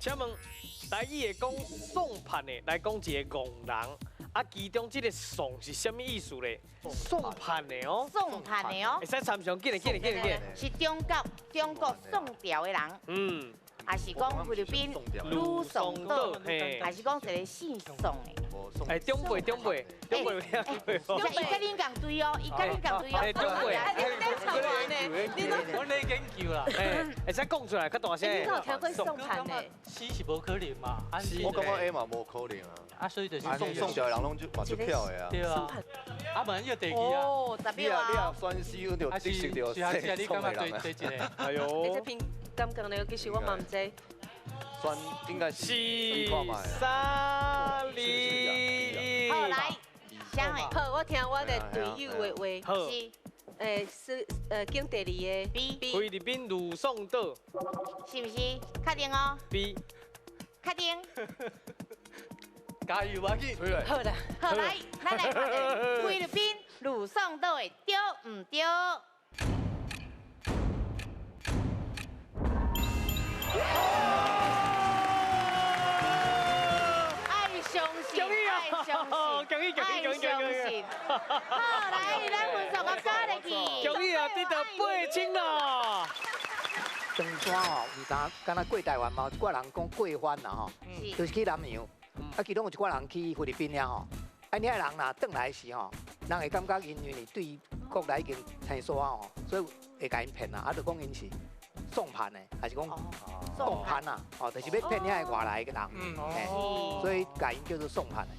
請問台語會講爽判的來講一个戇人，啊，其中這个爽是啥物意思咧？爽判的哦，爽判的哦。會使參詳，緊來緊來緊來緊。是中國宋朝的人，抑是講菲律賓呂宋島，抑是講一个姓宋的？哎，長輩長輩長輩有聽過？伊佮恁仝隊哦，伊佮恁仝隊哦。哎，長輩，你咧唱完呢？你都我咧研究啦。哎，會使講出來較大聲。你有聽過爽判的？死是無可能嘛。我感覺 A 嘛無可能啊。啊，所以就是宋朝的人攏足嘛足巧的啊。對啊。啊，無要第二啊。哦，代表啊。你啊，選死就得識著姓宋的人啊。哎呦。這篇感覺呢，其實我嘛毋知。選應該是三二一。好來，啥的？好，我聽我的隊友的話。好。是。是揀第二個 B。菲律賓呂宋島。是毋是？確定哦。 B。確定。加油啊！去。好啦。好來，咱來看著菲律賓呂宋島的對毋對？愛相信，愛相信，愛相信。好，來，咱分數閣加入去。恭喜啊，得到8000啦！長山吼，毋知敢若過台灣嘛，有一寡人講過番啦吼，就是去南洋，啊，其中有一寡人去菲律賓遐吼，啊，遐人若轉來時吼，人會感覺𪜶因為對國內已經生疏啊吼，所以會共𪜶騙啦，啊，就講𪜶是爽判的，抑是講共判啊，哦，就是欲騙遐个外來的人，所以共𪜶叫做爽判的。